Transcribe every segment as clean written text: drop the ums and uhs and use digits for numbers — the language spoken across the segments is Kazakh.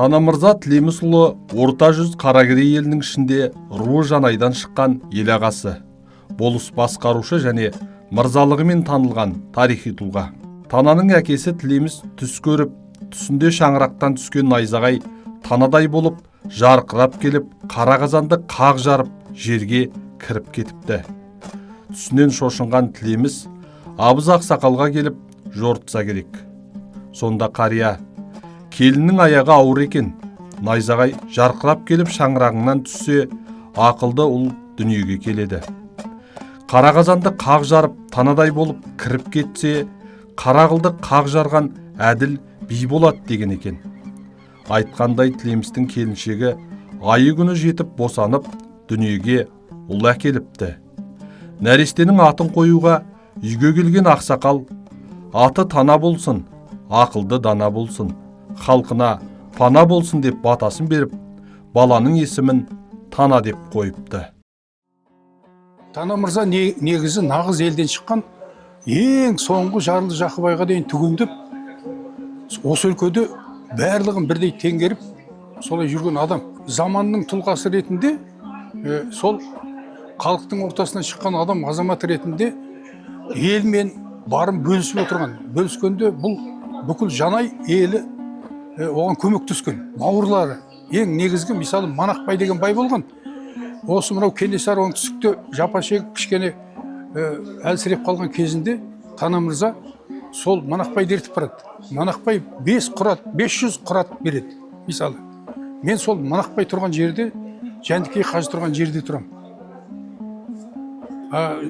Тана мырза Тілемісұлы Орта жүз Қаракерей елінің ішінде руы Жанайдан шыққан ел ағасы, болыс басқарушы және мырзалығымен танылған тарихи тұлға. Тананың әкесі Тілеміс түс көріп, түсінде шаңырақтан түскен найзағай танадай болып жарқырап келіп, қара қазанды қақ жарып, жерге кіріп кетіпті. Түсінен шошынған Тілеміс абыз ақсақалға келіп жорытса керек. Сонда қария: «Келіннің аяғы ауыр екен, найзағай жарқырап келіп шаңырағыңнан түссе, ақылды ұл дүниеге келеді. Қара қазанды қақ жарып, танадай болып кіріп кетсе, қара қылды қақ жарған әділ би болады», – деген екен. Айтқандай, Тілемістің келіншегі айы күні жетіп босанып, дүниеге ұл әкеліпті. Нәрестенің атын қоюға үйге келген ақсақал: «Аты Тана болсын, ақылды дана болсын, халқына пана болсын», – деп батасын беріп, баланың есімін Тана деп қойыпты. Тана мырза негізі нағыз елден шыққан, ең соңғы жарлы жақыбайға дейін түгендеп, осы өлкеде барлығын бірдей теңгеріп, солай жүрген адам. Заманның тұлғасы ретінде, сол халықтың ортасынан шыққан адам, азамат ретінде елмен барын бөлісіп отырған. Бөліскенде бұл бүкіл Жанай елі оған көмектескен, бауырлары. Ең негізгі, мысалы, Манақбай деген бай болған. Осы мынау Кенесары оңтүстікте жапа шегіп, кішкене әлсіреп қалған кезінде Тана мырза сол Манақбайды ертіп барады. Манақбай бес құрат, 500 құрат береді. Мысалы, мен сол Манақбай тұрған жерде, Жәндікей қажы тұрған жерде тұрамын.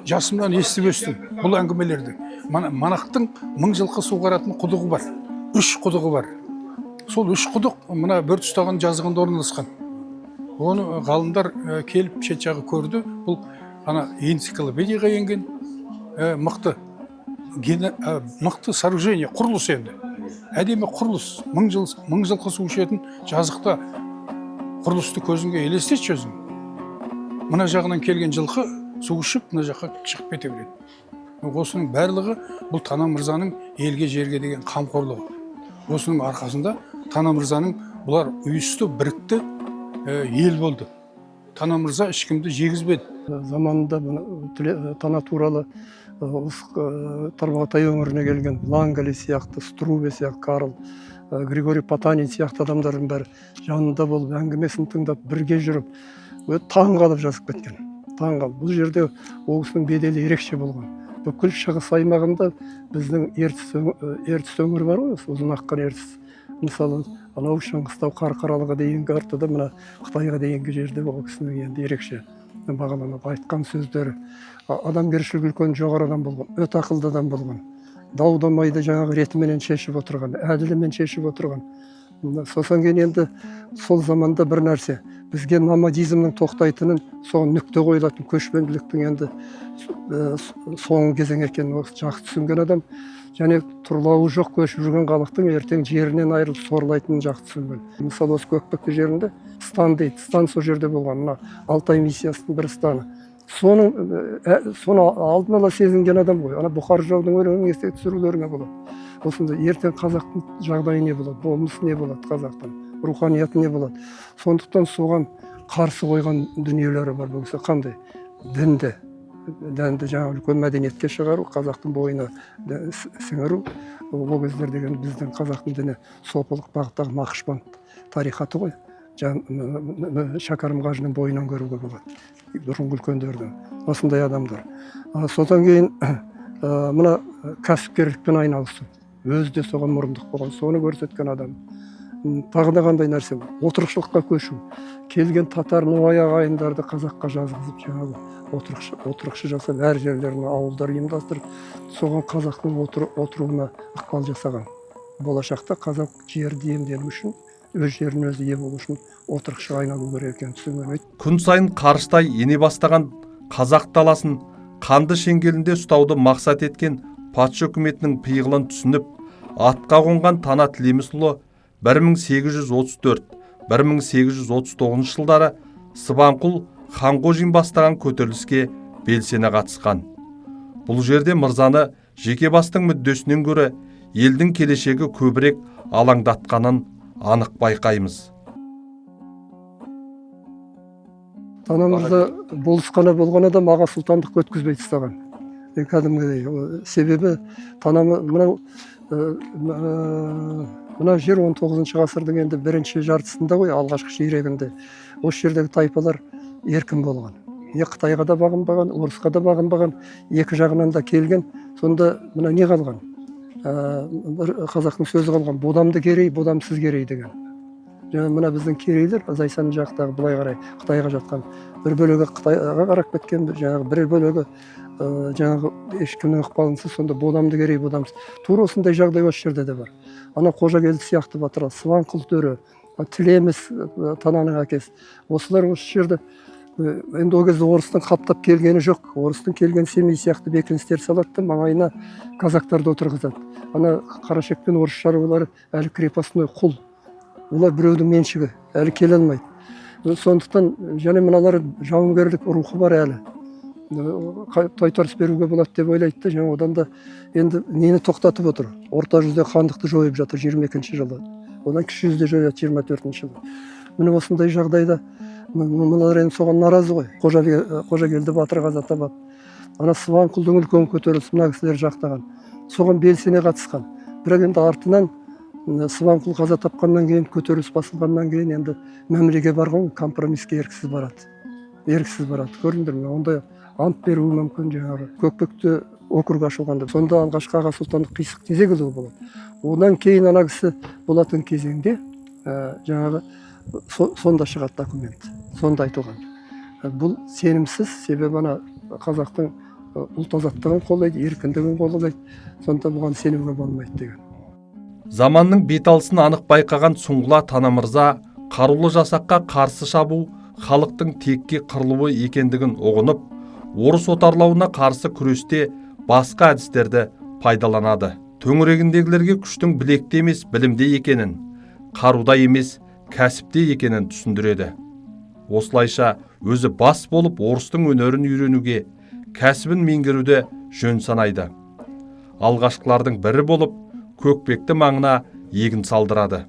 Жасымнан естіп өстім бұл әңгімелерді. Манақтың 1000 жылқы суғаратын құдығы бар, үш құдығы бар. Сол үш құдық мына Бөртіс жазығында орналасқан. Оны ғалымдар келіп, шет жағы көрді. Бұл ана энциклопедияға енген мықты сооружение, құрылыс енді, әдемі құрылыс. 1000 жыл, 1000 жылқы су ішетін жазықта құрылысты көзіңге елестетші өзің. Мына жағынан келген жылқы су ішіп, мына жаққа шығып кете береді. Осының барлығы бұл Тана мырзаның елге, жерге деген қамқорлығы. Осының арқасында Тана мырзаның бұлар ұйысты, бірікті, ел болды. Тана мырза ешкімді жегізбеді. Заманында мына Тана туралы осы Тарбағатай өңіріне келген Лангали сияқты, Струве сияқты, Карл, Григорий Потанин сияқты адамдардың бәрі жанында болып, әңгімесін тыңдап, бірге жүріп, өте таң қалып жазып кеткен. Таң қалып. Бұл жерде ол кісінің беделі ерекше болған. Бүкіл шығыс аймағында біздің Ертіс өңірі бар ғой, осы ұзын аққан Ертіс, мысалы, анау Шыңғыстау, Қарқаралыға дейінгі, артыда мына Қытайға дейінгі жерде ол кісінің енді ерекше бағаланады. Айтқан сөздері, адамгершілігі үлкен, жоғары адам болған, өте ақылды адам болған. Дау дамайды жаңағы ретіменен шешіп отырған, әділімен шешіп отырған. Сосын кейін енді сол заманда бір нәрсе, бізге номадизмнің тоқтайтынын, соған нүкте қойылатын көшпенділіктің енді соңғы кезең екенін ол жақсы түсінген адам және тұрлауы жоқ көшіп жүрген халықтың ертең жерінен айырылып сорлайтынын жақсы түсінген. Мысалы, осы Көкпекті жерінде стан дейді, стан сол жерде болған, мына Алтай миссиясының бір станы. Соның соны алдын ала сезінген адам ғой. Ана Бұқар жыраудың өлеңін еске түсірулеріңе болады. Осындай ертең қазақтың жағдайы не болады, болмысы не болады, қазақтың руханияты не болады? Сондықтан соған қарсы қойған дүниелері бар бұл кісі. Қандай? Дінді, дінді жаңағы үлкен мәдениетке шығару, қазақтың бойына сіңіру. Ол кездер деген біздің қазақтың діні сопылық бағыттағы нақышбанд тарихаты ғой. Шәкәрім қажының бойынан көруге болады, бұрынғы үлкендердің, осындай адамдар. Содан кейін мына кәсіпкерлікпен айналысу, өзі де соған мұрындық болған, соны көрсеткен адам. Тағы да қандай нәрсе бар? Отырықшылыққа көшу. Келген татар, ноғай ағайындарды қазаққа жазғызып, жаңағы отырықшы жасап, әр жерлеріне ауылдар ұйымдастырып, соған қазақтың отыруына ықпал жасаған. Болашақта қазақ жерді иемдену үшін, өз жерін өзі ие болу үшін отырықшыға айналу керек екенін түсінген. Күн сайын қарыштай ене бастаған қазақ даласын қанды шеңгелінде ұстауды мақсат еткен патша үкіметінің пиғылын түсініп, атқа қонған Тана Тілемісұлы 1834-1839 жылдары Сыбанқұл Ханқожин бастаған көтеріліске белсене қатысқан. Бұл жерде мырзаны жеке бастың мүддесінен гөрі елдің келешегі көбірек алаңдатқанын анық байқаймыз. Тана мырза болыс қана болған адам аға сұлтандыққа өткізбей тастаған. Кәдімгідей. Себебі Тана мынау мына жер 19 ғасырдың енді бірінші жартысында ғой, алғашқы ширегінде. Осы жердегі тайпалар еркін болған. Не Қытайға да бағынбаған, орысқа да бағынбаған, екі жағынан да келген. Сонда мына не қалған? Бір қазақтың сөзі қалған: бодамды керей, бодамсыз керей деген. Жаңа мына біздің керейлер Зайсан жақтағы былай қарай Қытайға жатқан, бір бөлігі Қытайға қарап кеткен, жаңағы бір бөлігі жаңағы ешкімнің ықпалынсыз. Сонда бодамды керей, бодамсыз. Тура осындай жағдай осы жерде де бар. Ана Қожагелді сияқты батыр, Сыбанқұл төре, Тілеміс Тананың әкесі, осылар осы жерде. Енді ол кезде орыстың қаптап келгені жоқ. Орыстың келген Семей сияқты бекіністер салады да маңайына казактарды отырғызады. Ана қарашекпен орыс шаруалары әлі крепостной құл, олар біреудің меншігі, әлі келе алмайды. Сондықтан және мыналар жауынгерлік рухы бар, әлі тойтарыс беруге болады деп ойлайды да. Және одан да енді нені тоқтатып отыр? Орта жүзде хандықты жойып жатыр 22 жылы, одан Кіші жүзде жояды 24 жылы. Міне осындай жағдайда мыналар енді соған наразы ғой. Қожагелді батыр қаза табады. Ана Сыбанқұлдың үлкен көтерілісі мына кісілер жақтаған, соған белсене қатысқан. Бірақ енді артынан Сыбанқұл қаза тапқаннан кейін, көтеріліс басылғаннан кейін енді мәмілеге барған, компромисске еріксіз барады. Еріксіз барады. Көрдіңдер ме? Онда ант беруі мүмкін жаңағы. Көкпекті округ ашылғанда, сонда алғашқы аға сұлтандық Қисық Тезекұлы болады. Одан кейін ана кісі болатын кезеңде жаңағы сонда шығады документ. Сонда айтылған. Бұл сенімсіз, себебі ана қазақтың ұлт азаттығын қолдайды, еркіндігін қолдайды. Сонда бұған сенуге болмайды деген. Заманның бет алысын анық байқаған Сұңғыла Тана мырза қарулы жасаққа қарсы шабу халықтың текке қырылуы екендігін ұғынып, орыс отарлауына қарсы күресте басқа әдістерді пайдаланады. Төңірегіндегілерге күштің білекте емес, білімде екенін, қаруда емес, кәсіпте екенін түсіндіреді. Осылайша өзі бас болып орыстың өнерін үйренуге, кәсібін меңгеруді жөн санайды. Алғашқылардың бірі болып Көкпекті маңына егін салдырады.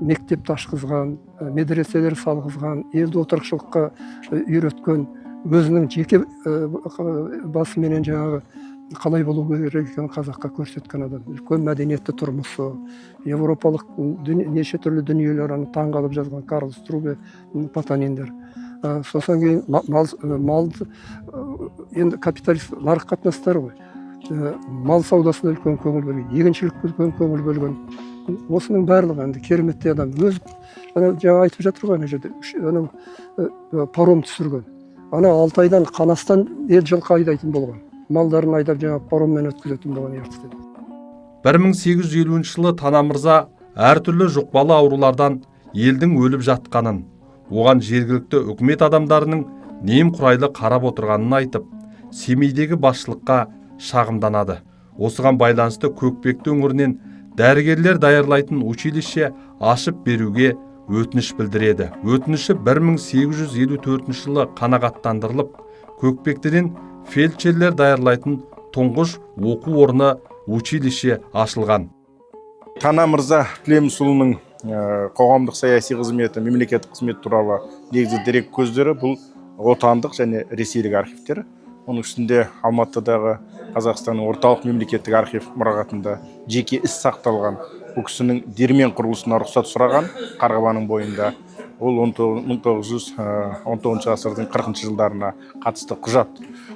Мектепті ашқызған, медреселер салғызған, елді отырықшылыққа үйреткен, өзінің жеке басыменен жаңағы қалай болу керек екенін қазаққа көрсеткен адам. Үлкен мәдениетті тұрмысы, еуропалық неше түрлі дүниелер, аны таңғалып жазған Карл Струве, Потаниндер. Сосын кейін малды, енді капиталист нарық қатынастары ғой. Мал саудасына үлкен көңіл бөлген, егіншілікке үлкен көңіл бөлген. Осының барлығы енді кереметтей адам. Өз, ана жаңа айтып жатыр ғой ана жерде, анау паром түсірген. Ана Алтайдан, Қанастан ел жылқы айдайтын болған. Малдарын айдап жаңа пароммен өткізетін болған ертістен. 1850 жылы Тана мырза әртүрлі жұқпалы аурулардан елдің өліп жатқанын, оған жергілікті үкімет адамдарының немқұрайлы қарап отырғанын айтып, Семейдегі басшылыққа шағымданады. Осыған байланысты Көкпекті өңірінен дәрігерлер даярлайтын училище ашып беруге өтініш білдіреді. Өтініші 1854 жылы қанағаттандырылып, Көкпектіден фельдшерлер даярлайтын тұңғыш оқу орны училище ашылған. Тана мырза Тілемісұлының қоғамдық саяси қызметі, мемлекеттік қызмет туралы негізгі дерек көздері бұл отандық және ресейлік архивтер. Оның ішінде Алматыдағы Қазақстанның орталық мемлекеттік архив мұрағатында жеке іс сақталған. Бұл кісінің диірмен құрылысына рұқсат сұраған Қарғабаның бойында. Ол 1919 ғасырдың 40 жылдарына қатысты құжат.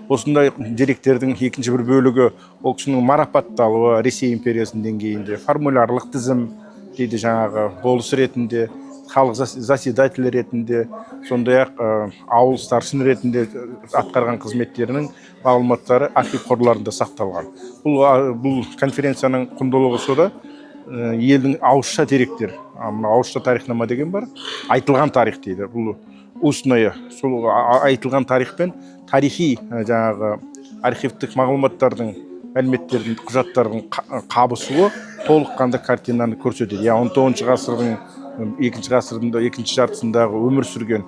Осындай деректердің екінші бір бөлігі ол кісінің марапатталуы Ресей империясының деңгейінде, формулярлық тізім дейді, жаңағы болыс ретінде, халық заседатель ретінде, сондай-ақ ауыл старшын ретінде атқарған қызметтерінің мағлұматтары архив қорларында сақталған. Бұл конференцияның құндылығы сода, елдің ауызша деректер, мына ауызша тарихнама деген бар, айтылған тарих дейді. Бұл устное, сол айтылған тарих пен тарихи, жаңағы архивтік мағлұматтардың, мәліметтердің, құжаттардың қабысуы толыққанды картинаны көрсетеді. Яғни 19 ғасырдың екінші ғасырдың екінші жартысындағы өмір сүрген,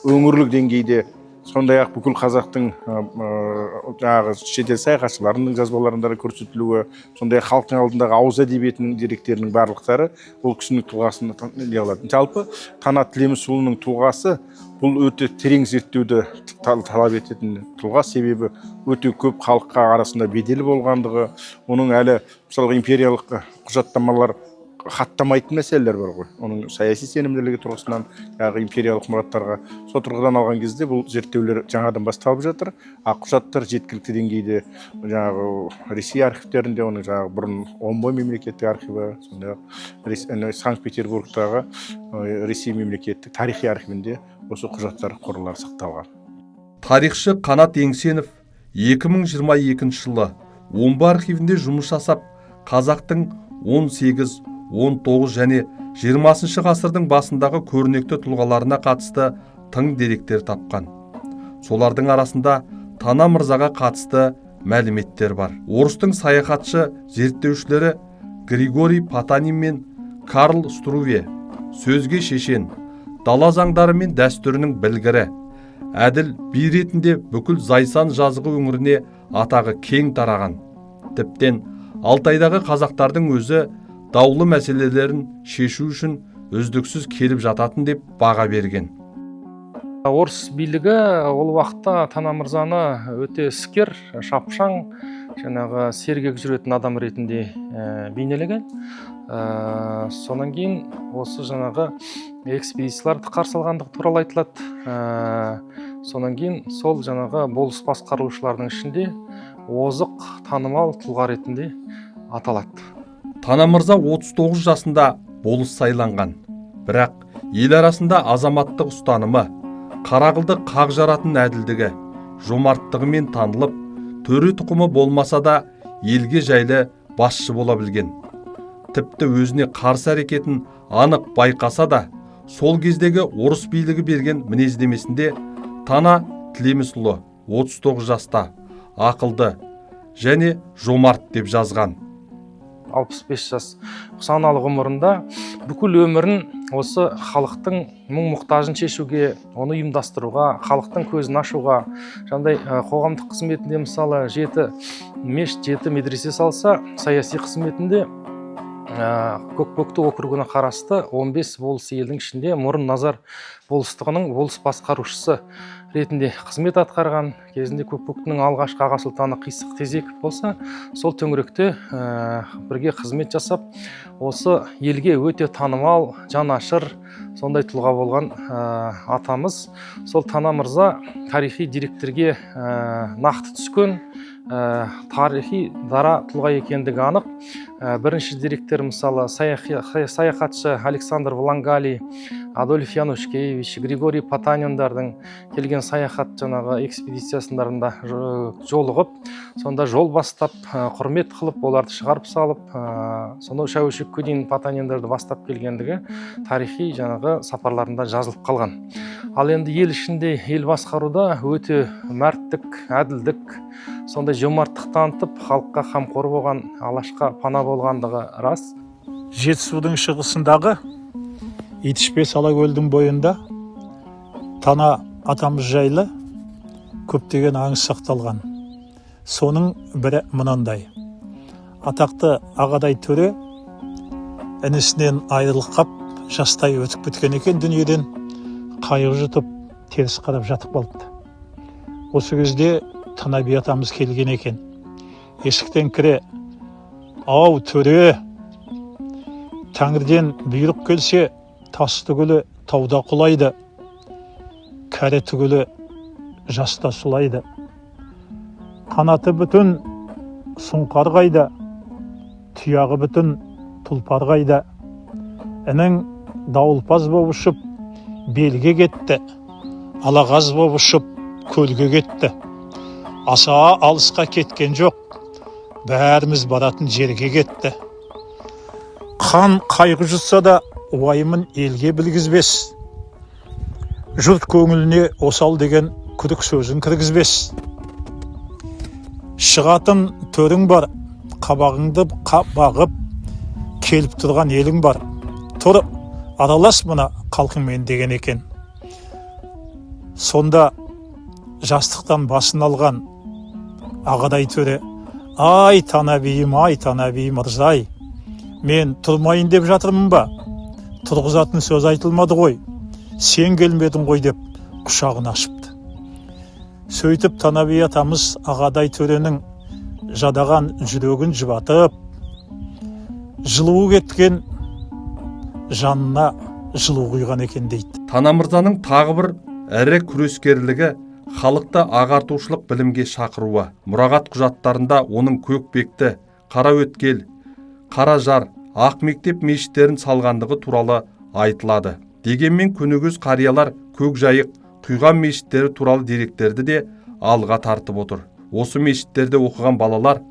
өңірлік деңгейде Сондай-ақ бүкіл қазақтың жаңағы шетел саяхатшыларының жазбаларында көрсетілуі, сондай-ақ халықтың алдындағы ауыз әдебиетінің деректерінің барлықтары бұл кісінің тұлғасын не қылады. Жалпы Тана Тілемісұлының тұлғасы бұл өте терең зерттеуді талап ететін тұлға, себебі өте көп халыққа арасында беделі болғандығы, оның әлі мысалға империялық құжаттамалар хаттамайтын мәселелер бар ғой, оның саяси сенімділігі тұрғысынан, яғни империялық мұраттарға сол тұрғыдан алған кезде бұл зерттеулер жаңадан басталып жатыр. А құжаттар жеткілікті деңгейде жаңағы Ресей архивтерінде, оның жаңағы бұрын Омбы мемлекеттік архиві, сондай-ақ Санкт-Петербургтағы Ресей мемлекеттік тарихи архивінде осы құжаттар қорлар сақталған. Тарихшы Қанат Еңсенов 2022 жылы Омбы архивінде жұмыс жасап, қазақтың 18, 19 және 20 ғасырдың басындағы көрнекті тұлғаларына қатысты тың деректер тапқан. Солардың арасында Тана мырзаға қатысты мәліметтер бар. Орыстың саяхатшы зерттеушілері Григорий Потанин мен Карл Струве сөзге шешен, дала заңдары мен дәстүрінің білгірі, әділ би ретінде бүкіл Зайсан жазығы өңіріне атағы кең тараған. Тіптен Алтайдағы қазақтардың өзі даулы мәселелерін шешу үшін үздіксіз келіп жататын деп баға берген. Орыс билігі ол уақытта Тана мырзаны өте іскер, шапшаң, жаңағы сергек жүретін адам ретінде бейнелеген. Сонан кейін осы жаңағы экспедицияларды қарсы алғандығы туралы айтылады. Сонан кейін сол жаңағы болыс басқарушылардың ішінде озық танымал тұлға ретінде аталады. Тана мырза 39 жасында болыс сайланған. Бірақ ел арасында азаматтық ұстанымы, қарақылды қақ жаратын әділдігі, жомарттығымен танылып, төре тұқымы болмаса да елге жайлы басшы бола білген. Тіпті өзіне қарсы әрекетін анық байқаса да, сол кездегі орыс билігі берген мінездемесінде Тана Тілемісұлы 39 жаста, ақылды және жомарт деп жазған. 65 жас саналы ғұмырында бүкіл өмірін осы халықтың мұң мұқтажын шешуге, оны ұйымдастыруға, халықтың көзін ашуға, жаңағыдай қоғамдық қызметінде мысалы 7 мешіт, 7 медресе салса, саяси қызметінде Көкпекті округіне қарасты 15 болыс елдің ішінде Мұрын Назар болыстығының болыс басқарушысы ретінде қызмет атқарған. Кезінде Көкпектінің алғашқы аға сұлтаны Қисық Тезеков болса, сол төңіректе бірге қызмет жасап, осы елге өте танымал, жанашыр, сондай тұлға болған атамыз. Сол Тана мырза тарихи деректерге нақты түскен, тарихи дара тұлға екендігі анық. Бірінші деректер мысалы саяхатшы Александр Влангали, Адольф Янушкевич, Григорий Потаниндардың келген саяхат жаңағы экспедициясында жолығып, сонда жол бастап, құрмет қылып, оларды шығарып салып, сонау Шәуешекке дейін Потаниндарды бастап келгендігі тарихи жаңағы сапарларында жазылып қалған. Ал енді ел ішінде ел басқаруда өте мәрттік, әділдік, сондай жомарттық танытып, халыққа қамқор болған, алашқа пана болғандығы рас. Жетісудың шығысындағы Итішпес Алакөлдің бойында Тана атамыз жайлы көптеген аңыз сақталған. Соның бірі мынандай. Атақты Ағадай төре інісінен айырылып жастай өтіп кеткен екен дүниеден, қайғы жұтып теріс қарап жатып қалыпты. Осы кезде Тана би атамыз келген екен. Есіктен кіре, «Ау, төре, тәңірден бұйрық келсе, тас түгілі тауда құлайды, кәрі түгілі жаста сұлайды. Қанаты бүтін сұңқар қайда, тұяғы бүтін тұлпар қайда? Інің дауылпаз боп ұшып белге кетті, алағаз боп ұшып көлге кетті. Аса алысқа кеткен жоқ, бәріміз баратын жерге кетті. Хан қайғы жұтса да уайымын елге білгізбес, жұрт көңіліне осал деген күдік сөзін кіргізбес. Шығатын төрің бар, қабағыңды бағып келіп тұрған елің бар. Тұр, аралас мына халқыңмен» деген екен. Сонда Жастықтан басын алған Ағадай төре: «Ай, Тана биім, ай, Тана би мырза-ай, мен тұрмайын деп жатырмын ба? Тұрғызатын сөз айтылмады ғой, сен келмедің ғой», деп құшағын ашыпты. Сөйтіп Тана би атамыз Ағадай төренің жадаған жүрегін жұбатып, жылуы кеткен жанына жылу құйған екен дейді. Тана мырзаның тағы бір ірі күрескерлігі халықты ағартушылық білімге шақыруы. Мұрағат құжаттарында оның Көкпекті, Қараөткел, Қаражар, Ақ мектеп мешіттерін салғандығы туралы айтылады. Дегенмен көнегөз қариялар Көкжайық, Құйған мешіттері туралы деректерді де алға тартып отыр. Осы мешіттерде оқыған балалар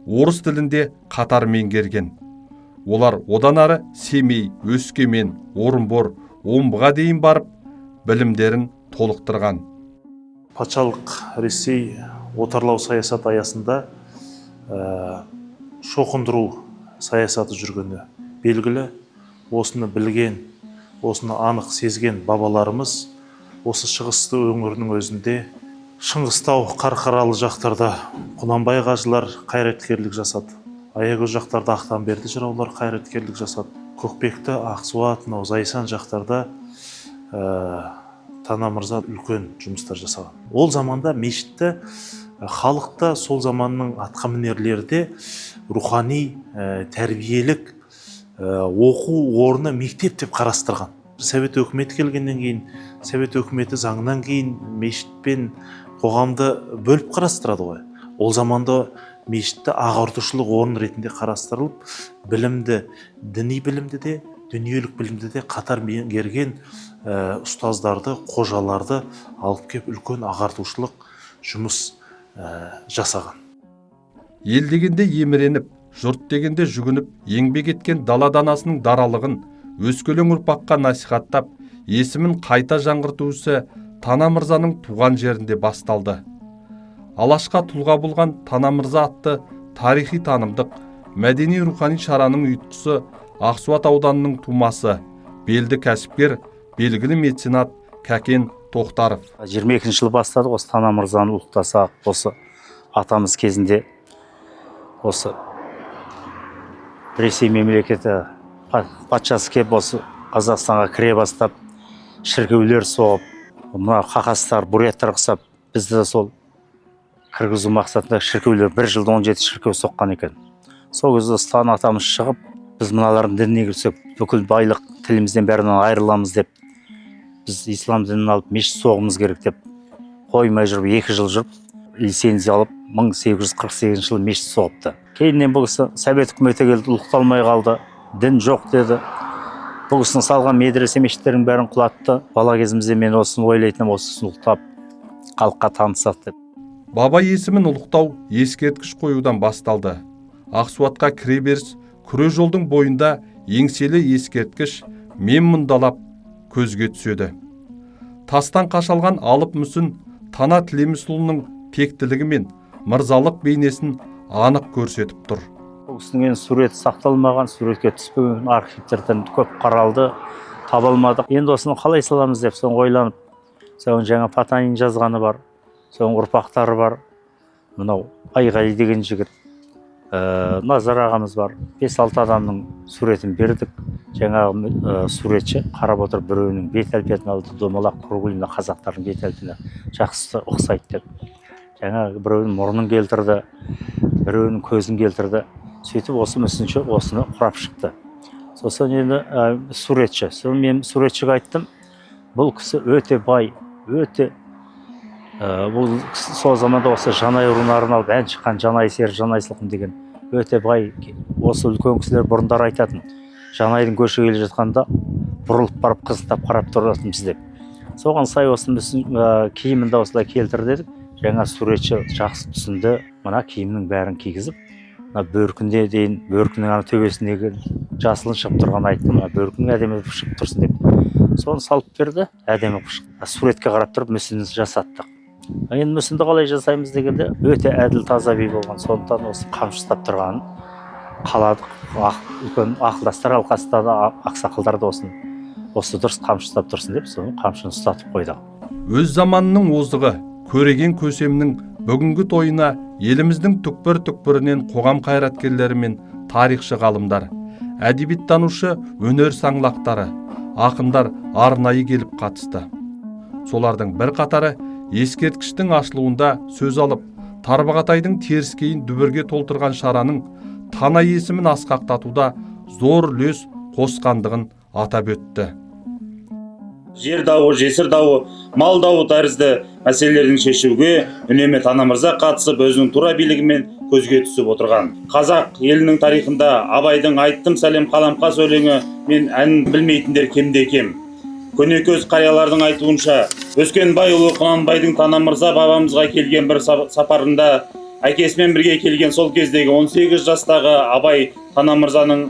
орыс тілінде қатар меңгерген. Олар одан ары Семей, Өскемен, Орынбор, Омбыға дейін барып білімдерін толықтырған. Патшалық Ресей отарлау саясаты аясында шоқындыру саясаты жүргені белгілі. Осыны білген, осыны анық сезген бабаларымыз осы шығысты өңірінің өзінде Шыңғыстау, Қарқаралы жақтарда Құнанбай қажылар қайраткерлік жасады. Аягөз жақтарда Ақтанберді жыраулар қайраткерлік жасады. Көкпекті, Ақсуат, мынау Зайсан жақтарда Тана мырза үлкен жұмыстар жасаған. Ол заманда мешітті халықта, сол заманның атқамінерлері де рухани, тәрбиелік оқу орны, мектеп деп қарастырған. Совет өкіметі келгеннен кейін, Совет өкіметі заңынан кейін мешіт пен қоғамды бөліп қарастырады ғой. Ол заманда мешітті ағартушылық орын ретінде қарастырылып, білімді, діни білімді де, дүниелік білімді де қатар меңгерген ұстаздарды, қожаларды алып кеп үлкен ағартушылық жұмыс жасаған. Ел дегенде еміреніп, жұрт дегенде жүгініп, еңбек еткен дала данасының даралығын өскелең ұрпаққа насихаттап, есімін қайта жаңғырту ісі Тана мырзаның туған жерінде басталды. Алашқа тұлға болған Тана мырза атты тарихи танымдық, мәдени рухани шараның ұйытқысы Ақсуат ауданының тумасы, белді кәсіпкер, белгілі меценат Кәкен Тоқтаров. 22 жыл бастадық осы Тана мырзаны ұлықтасақ, осы атамыз кезінде осы Ресей мемлекеті патшасы келіп осы Қазақстанға кіре бастап, шіркеулер соғып, мына қақастар, буряттар ұқсап, бізді де сол кіргізу мақсатында шіркеулер бір жылда 17 шіркеу соққан екен. Сол кезде Тана атамыз шығып, біз мыналардың дініне кірсек, бүкіл байлық тілімізден бәрінен айырыламыз деп, біз ислам дінін алып мешіт соғуымыз керек деп қоймай жүріп, 2 жыл жүріп лицензия алып 1848 жылы мешіт соғыпты. Кейіннен бұл кісі Совет үкіметі келді, ұлықталмай қалды, дін жоқ деді. Бұл кісінің салған медресе мешіттерінің бәрін құлатты. Бала кезімізде мен осыны ойлайтыным, осыны ұлықтап халыққа танытсақ деп. Баба есімін ұлықтау ескерткіш қоюдан басталды. Ақсуатқа кіреберіс күре жолдың бойында еңселі ескерткіш мен мұндалап көзге түседі. Тастан қашалған алып мүсін Тана Тілемісұлының тектілігі мен мырзалық бейнесін анық көрсетіп тұр. Бұл кісінің енді суреті сақталмаған, суретке түспеген, архивтерден көп қаралды, таба алмадық. Енді осыны қалай саламыз деп соны ойланып, соның жаңа Потанин жазғаны бар, соның ұрпақтары бар, мынау Айғали деген жігіт, Назар ағамыз бар, 5-6 адамның суретін бердік. Жаңағы суретші қарап отырып біреуінің бет әлпетін алды, домалақ круглый қазақтардың бет әлпетіне жақсы ұқсайды деп. Жаңағы біреуінің мұрнын келтірді, біреуінің көзін келтірді. Сөйтіп осы мүсінші осыны құрап шықты. Сосын енді суретші, соны мен суретшіге айттым, бұл кісі өте бай, өте бұл кісі сол заманда осы Жанай руына арналып ән шыққан Жанай сері, Жанай сылқым деген өте бай. Осы үлкен кісілер бұрындары айтатын, Жанайдың көші келе жатқанда бұрылып барып қызықтап қарап тұратынбыз деп. Соған сай осы мүсін, киімін де осылай келтір дедік. Жаңа суретші жақсы түсінді, мына киімнің бәрін кигізіп, мына бөркіне дейін, бөркінің ана төбесіндегі жасылын шығып тұрғанын айтты, мына бөркінің әдемі болып шығып тұрсын деп. Соны салып берді, әдемі болып шықты. Суретке қарап тұрып мүсінін жасаттық. Енді мүсінді қалай жасаймыз дегенде, өте әділ таза би болған, сондықтан осы қамшы ұстап тұрғанын қаладық. Үлкен ақылдастар алқасында да, ақсақалдар да осы дұрыс қамшы ұстап тұрсын деп, соны қамшыны ұстатып қойдық. Өз заманының озығы, Көреген көсемнің бүгінгі тойына еліміздің түкпір-түкпірінен қоғам қайраткерлері мен тарихшы ғалымдар, әдебиеттанушы өнер саңлақтары, ақындар арнайы келіп қатысты. Солардың бір қатары ескерткіштің ашылуында сөз алып, Тарбағатайдың теріскейін дүбірге толтырған шараның Тана есімін асқақтатуда зор үлес қосқандығын атап өтті. Жер дауы, жесір дауы, мал дауы тәрізді мәселелердің шешуге үнемі Тана мырза қатысып, өзінің тура билігімен көзге түсіп отырған. Қазақ елінің тарихында Абайдың «Айттым сәлем қаламқас» өлеңі мен әнін білмейтіндер кемде кем. Көнекөз қариялардың айтуынша, Өскенбайұлы Құнанбайдың Тана мырза бабамызға келген бір сапарында әкесімен бірге келген сол кездегі 18 жастағы Абай Тана мырзаның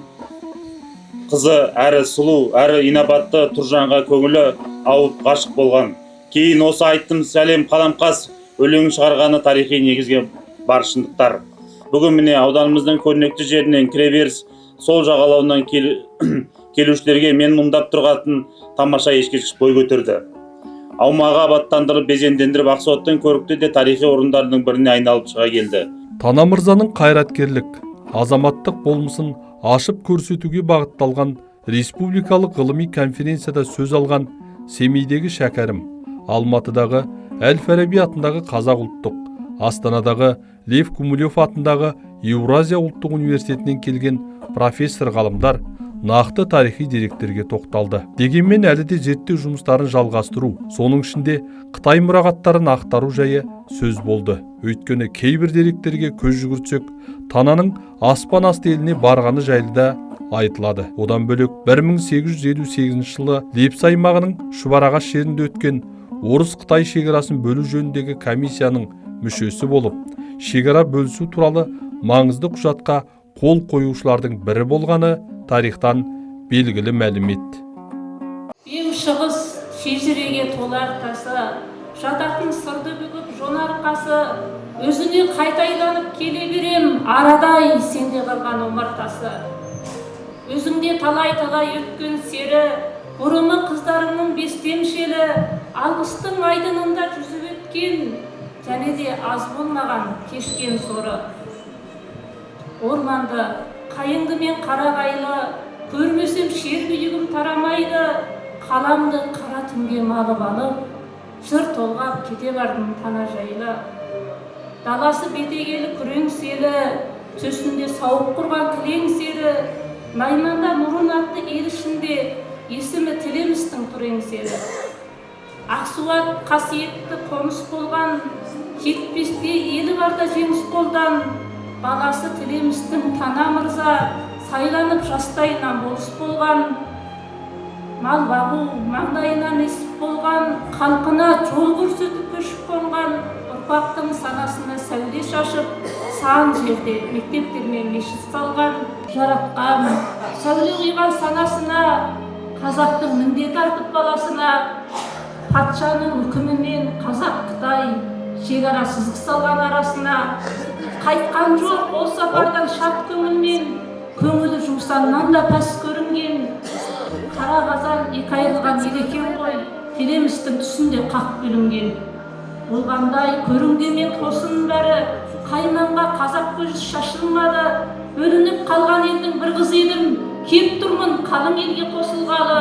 қызы әрі сұлу, әрі инабатты Тұржанға көңілі ауып ғашық болған. Кейін осы «Айттым сәлем қаламқас» өлеңін шығарғаны тарихи негізге бар шындықтар. Бүгін міне ауданымыздың көрнекті жерінен кіреберіс сол жағалауынан келушілерге мен мұндап тұрғатын тамаша ескерткіш бой көтерді. Аумағы абаттандырып, безендендіріп, Ақсуаттың көрікті де тарихи орындарының біріне айналып шыға келді. Тана мырзаның қайраткерлік, азаматтық болмысын ашып көрсетуге бағытталған республикалық ғылыми конференцияда сөз алған Семейдегі Шәкәрім, Алматыдағы Әл-Фараби атындағы Қазақ ұлттық, Астанадағы Лев Гумилев атындағы Еуразия ұлттық университетінен келген профессор ғалымдар нақты тарихи деректерге тоқталды. Дегенмен әлі де зерттеу жұмыстарын жалғастыру, соның ішінде Қытай мұрағаттарын ақтару жайы сөз болды. Өйткені кейбір деректерге көз жүгіртсек, Тананың аспан асты еліне барғаны жайлы да айтылады. Одан бөлек 1858 жылы Лепсі аймағының Шұбарағаш жерінде өткен орыс-қытай шекарасын бөлу жөніндегі комиссияның мүшесі болып, шекара бөлісу туралы маңызды құжатқа қол қоюшылардың бірі болғаны тарихтан белгілі мәлімет. Ең шығыс шежіреге толар тасы, жататын сырды бүгіп жон арқасы, өзіне қайта айланып келе берем, арадай сенде қалған омартасы. Өзіңде талай-талай өткен сері, бұрымы қыздарыңның бестемшелі, алғыстың айдынында жүзіп өткен, және де аз болмаған кешкен соры. Орманды, қайыңды мен қарағайлы, көрмесем шер күйігім тарамайды, қаламды қара түнге малып алып, жыр толғап кете бардым Тана жайлы. Даласы бетегелі күрең селі, төсінде сауық құрған кілең сері, Найманда Нұрын атты ел ішінде, есімі Тілемістің тұр еңселі. Ақсуат қасиетті қоныс болған, жетпесте елі барда жеңіс қолдан, баласы Тілемістің Тана мырза, сайланып жастайынан болыс болған, мал бағу маңдайына несіп болған, халқына жол көрсетіп көшіп қонған, ұрпақтың санасына сәуле шашып, сан жерде мектептер мен мешіт салған, жаратқан, сәуле құйған санасына, қазақтың міндеті артып баласына, патшаның үкімімен қазақ-қытай шекара сызық салған арасына, қайтқан жоқ ол сапардан шат көңілмен, көңілі жусаннан да пәс көрінген, қара қазан екі айырылған ел екен ғой, Тілемістің түсінде қақ бөлінген. Болғандай көрінгенмен тосын бәрі, қайманға қазақ көзі шашылмады, бөлініп қалған елдің бір қызы едім, кеп тұрмын қалың елге қосылғалы.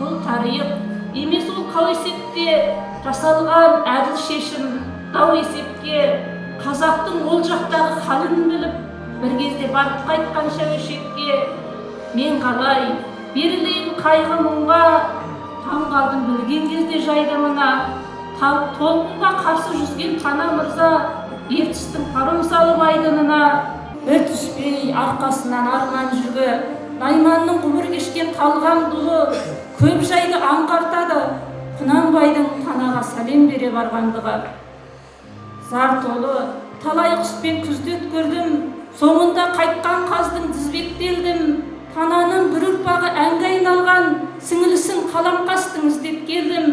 Бұл тарих емес ол қауесетте, жасалған әділ шешім дау есепке, қазақтың ол жақтағы халін біліп, бір кезде барып қайтқан шәуешекке, мен қалай берілейін қайғы мұңға, таң қалдым білген кезде жайды мына, толқынға қарсы жүзген Тана мырза, Ертістің паром салып айдынына, бір түспей арқасынан арман жүгі, Найманның ғұмыр кешкен талғам дұлы, көп жайды аңғартады, Құнанбайдың Танаға сәлем бере барғандығы. Зар толы, талай құспен күзді өткердім, соңында қайтқан қаздың тізбектелдім, Тананың бір ұрпағы әнге айналған, сіңілісін қаламқастың іздеп келдім.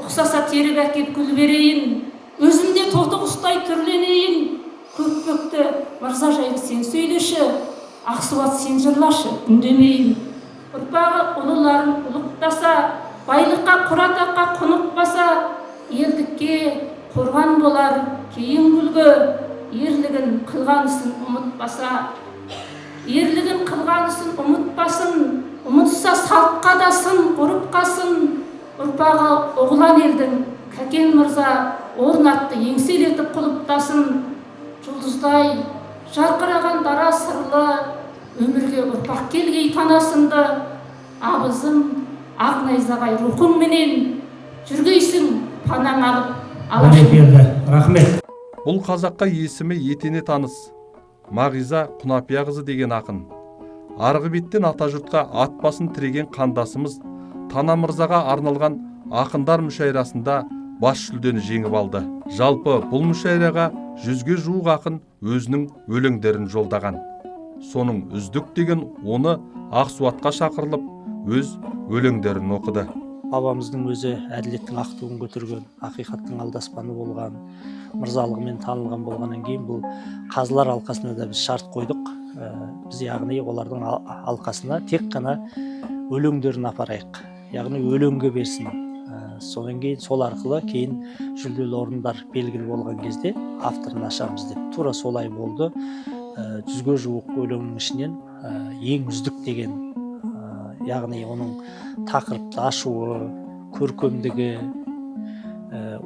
Ұқсаса теріп әкеп гүл берейін, өзім де тоты құстай түрленейін, көкпекті мырза жайлы сен сөйлеші, Ақсуат сен жырлашы, үндемейін. Ұрпағы ұлыларын ұлықтаса, байлыққа құр атаққа құнықпаса, елдікке, Қорған болар кейін үлгі, ерлігін қылған ісін ұмытпаса. Ерлігін қылған ісін ұмытпасын, ұмытса салтқа да сын, ғұрыпқа сын. Ұрпағы оғлан елдің Кәкен мырза орнатты еңселетіп құлыптасын. Жұлдыздай жарқыраған дара сырлы өмірге ұрпақ келгей танасынды. Абызым ақ найзағай рухыңменен жүргейсің панаң алып алашым. Рахмет. Бұл қазаққа есімі етене таныс Мағиза Құнапияқызы деген ақын. Арғы беттен атажұртқа ат басын тіреген қандасымыз Тана мырзаға арналған ақындар мүшәйрасында бас жүлдені жеңіп алды. Жалпы бұл мүшәйраға 100-ге жуық ақын өзінің өлеңдерін жолдаған. Соның үздік деген оны Ақсуатқа шақырылып, өз өлеңдерін оқыды. Бабамыздың өзі әділеттің ақ туын көтерген, ақиқаттың алдаспаны болған, мырзалығымен танылған болғаннан кейін бұл қазылар алқасына да біз шарт қойдық. Біз яғни олардың алқасына тек қана өлеңдерін апарайық, яғни өлеңге берсін. Содан кейін сол арқылы кейін жүлделі орындар белгілі болған кезде авторын ашамыз деп. Тура солай болды. 100-ге жуық өлеңнің ішінен ең үздік деген, яғни оның тақырыпты ашуы, көркемдігі,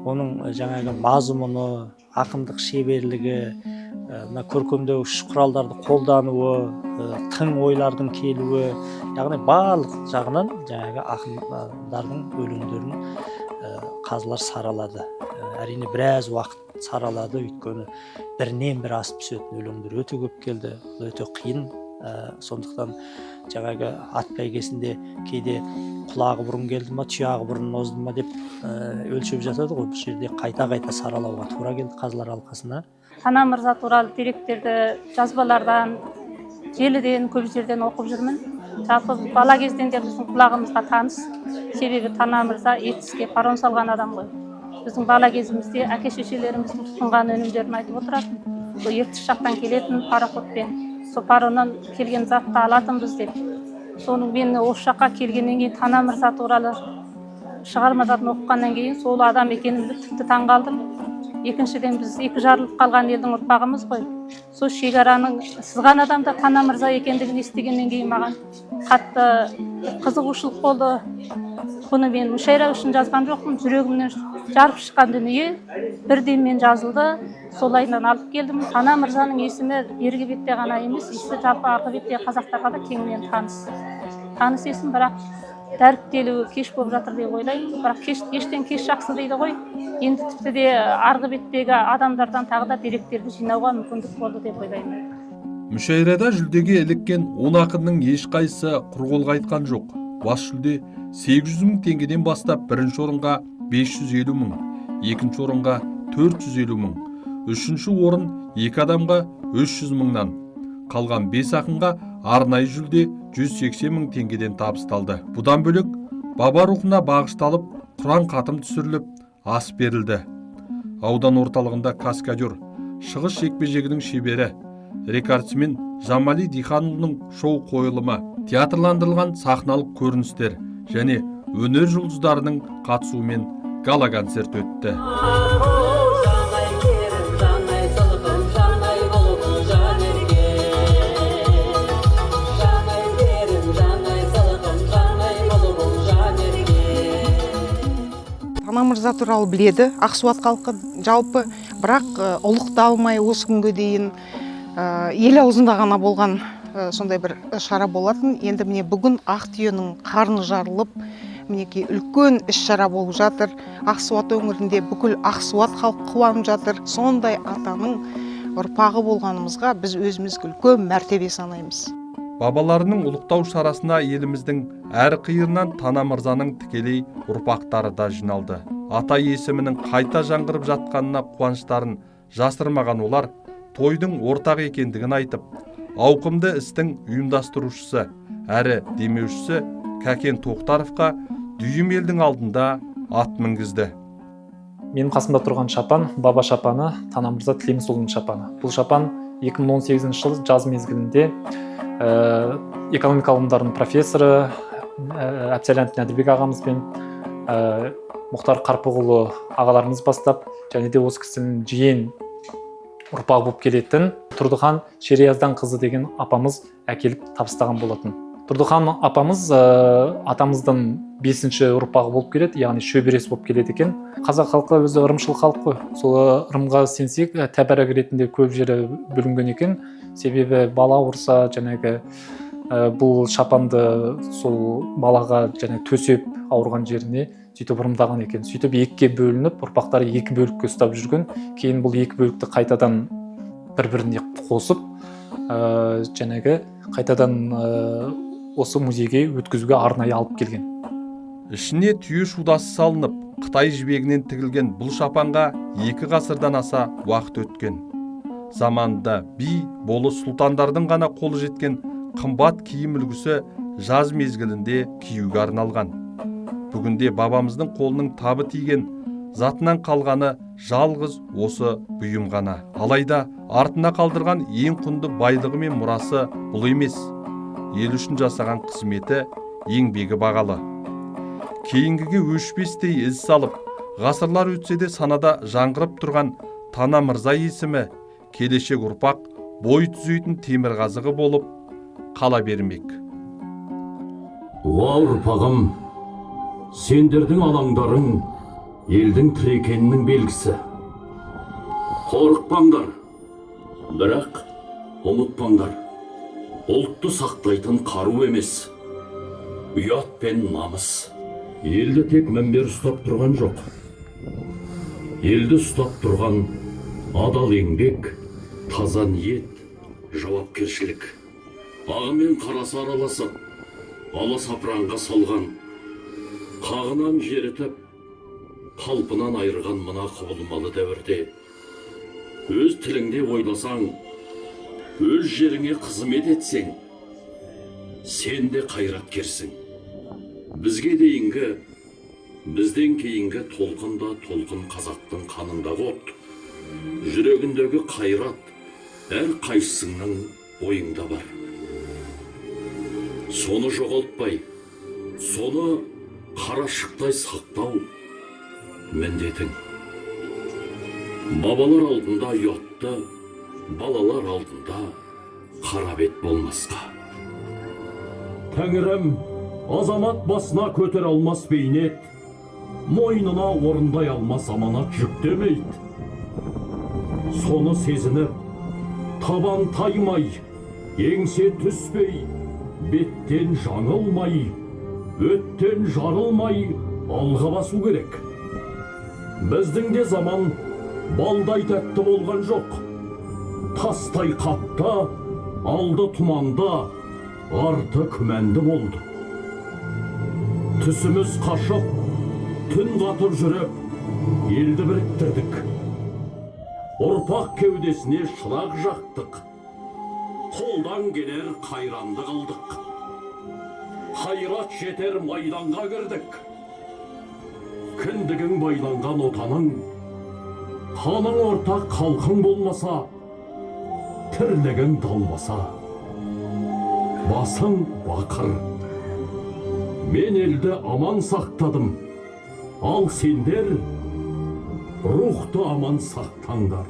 оның жаңағы мазмұны, ақындық шеберлігі, мына көркемдеуіш құралдарды қолдануы, тың ойлардың келуі, яғни барлық жағынан жаңағы ақындардың өлеңдерін қазылар саралады. Әрине біраз уақыт саралады, өйткені бірінен бірі асып түсетін өлеңдер өте көп келді, өте қиын. Сондықтан жаңағы ат бәйгесінде кейде құлағы бұрын келді ма, тұяғы бұрын озды ма деп өлшеп жатады ғой. Бұл жерде қайта-қайта саралауға тура келді қазылар алқасына. Тана мырза туралы деректерді жазбалардан, желіден, көп жерден оқып жүрмін. Жалпы бала кезден де біздің құлағымызға таныс. Себебі Тана мырза Ертіске паром салған адам ғой. Біздің бала кезімізде әке шешелеріміздің тұтынған өнімдерін айтып отыратын. Сол Ертіс жақтан келетін пароходпен, сол паромнан келген затты алатынбыз деп. Соның мен осы жаққа келгеннен кейін Тана мырза туралы шығармаларын оқығаннан кейін сол адам екенімді тіпті таңғалдым. Екіншіден, біз екі жарылып қалған елдің ұрпағымыз ғой. Сол шекараның сызған адам да Тана мырза екендігін естігеннен кейін маған қатты қызығушылық болды. Бұны мен мүшәйра үшін жазған жоқпын, жүрегімнен жарып шыққан дүние бірден мен жазылды. Солайынан алып келдім. Тана мырзаның есімі бергі бетте ғана емес, есі жалпы арғы бетте қазақтарға да кеңінен таныс. Таныс есім, бірақ дәріптелуі кеш болып жатыр деп ойлаймын. Бірақ кештен кеш жақсы дейді ғой. Енді тіпті де арғы беттегі адамдардан тағы да деректерді жинауға мүмкіндік болды деп ойлаймын. Мүшәйрада жүлдеге іліккен 10 ақынның ешқайсысы құр қол қайтқан жоқ. Бас жүлде 800 мың теңгеден бастап бірінші орынға 550 мың, екінші орынға 450 мың, үшінші орын екі адамға 300 мыңнан, қалған 5 ақынға арнайы жүлде 180 мың теңгеден табысталды. Бұдан бөлек баба рухына бағышталып Құран қатым түсіріліп, ас берілді. Аудан орталығында каскадер, шығыс жекпе-жегінің шебері, рекордсмен Жамали Диханұлының шоу қойылымы, театрландырылған сахналық көріністер және өнер жұлдыздарының қатысуымен гала концерт өтті. Тана мырза туралы біледі Ақсуат халқы жалпы, бірақ ұлықталмай осы күнге дейін ел аузында ғана болған сондай бір шара болатын. Енді міне бүгін ақ түйенің қарны жарылып, мінекей үлкен іс-шара болып жатыр. Ақсуат өңірінде бүкіл Ақсуат халқы қуанып жатыр. Сондай атаның ұрпағы болғанымызға біз өзіміз үлкен мәртебе санаймыз. Бабаларының ұлықтау шарасына еліміздің әр қиырынан Тана мырзаның тікелей ұрпақтары да жиналды. Ата есімінің қайта жаңғырып жатқанына қуаныштарын жасырмаған олар тойдың ортақ екендігін айтып, ауқымды істің ұйымдастырушысы әрі демеушісі Кәкен Тоқтаровқа дүйім елдің алдында ат мінгізді. Менің қасымда тұрған шапан, баба шапаны, Тана мырза Тілемісұлының шапаны. Бұл шапан 2018 жылы жаз мезгілінде экономика ғылымдарының профессоры Әбсәлән Нәдірбек ағамызбен, Мұхтар Қарпықұлы ағаларымыз бастап, және де осы кісінің жиен ұрпағы болып келетін Тұрдыхан Шерияздан қызы деген апамыз әкеліп табыстаған болатын. Тұрдыхан апамыз атамыздың бесінші ұрпағы болып келеді, яғни шөбересі болып келеді екен. Қазақ халқы өзі ырымшыл халық қой. Сол ырымға сенсек, тәбәрік ретінде көп жері бүлінген екен. Себебі бала ауырса, жаңағы бұл шапанды сол балаға және төсеп ауырған жеріне сөйтіп ырымдаған екен. Сөйтіп екіге бөлініп, ұрпақтары екі бөлікке ұстап жүрген. Кейін бұл екі бөлікті қайтадан бір біріне қосып, жаңағы қайтадан осы музейге өткізуге арнайы алып келген. Ішіне түйе шудасы салынып, қытай жібегінен тігілген бұл шапанға 2 ғасырдан аса уақыт өткен. Заманында би, болыс, сұлтандардың ғана қолы жеткен қымбат киім үлгісі жаз мезгілінде киюге арналған. Бүгінде бабамыздың қолының табы тиген затынан қалғаны жалғыз осы бұйым ғана. Алайда артына қалдырған ең құнды байлығы мен мұрасы бұл емес. Ел үшін жасаған қызметі, еңбегі бағалы. Кейінгіге өшпестей із салып, ғасырлар өтсе де санада жаңғырып тұрған Тана мырза есімі келешек ұрпақ бой түзейтін темірқазығы болып қала бермек. Уа ұрпағым, сендердің алаңдарың елдің тірі екенінің белгісі. Қорықпаңдар, бірақ ұмытпаңдар. Ұлтты сақтайтын қару емес, ұят пен намыс. Елді тек мінбер ұстап тұрған жоқ. Елді ұстап тұрған адал еңбек, таза ниет, жауапкершілік. Ағы мен қарасы араласып, аласапыранға салған, қағынан жерітіп, қалпынан айырған мына құбылмалы дәуірде өз тіліңде ойласаң, өз жеріңе қызмет етсең, сен де қайраткерсің. Бізге дейінгі, бізден кейінгі толқын да толқын қазақтың қанындағы от, жүрегіндегі қайрат әр қайсыңның бойыңда бар. Соны жоғалтпай, соны қарашықтай сақтау міндетің. Бабалар алдында ұятты, балалар алдында қара бет болмасқа. Тәңірім, азамат басына көтере алмас бейнет, мойнына орындай алмас аманат жүктемейді. Соны сезініп, табан таймай, еңсе түспей, беттен жаңылмай, өттен жарылмай алға басу керек. Біздің де заман балдай тәтті болған жоқ. Тастай қатты, алды тұманды, арты күмәнді болды. Түсіміз қашып, түн қатып жүріп, елді біріктірдік. Ұрпақ кеудесіне шырақ жақтық. Қолдан келер қайранды қылдық. Қайрат жетер майданға кірдік. Кіндігің байланған отаның, қаның ортақ халқың болмаса, тірлігің далмаса, басың бақыр. Мен елді аман сақтадым, ал сендер рухты аман сақтаңдар.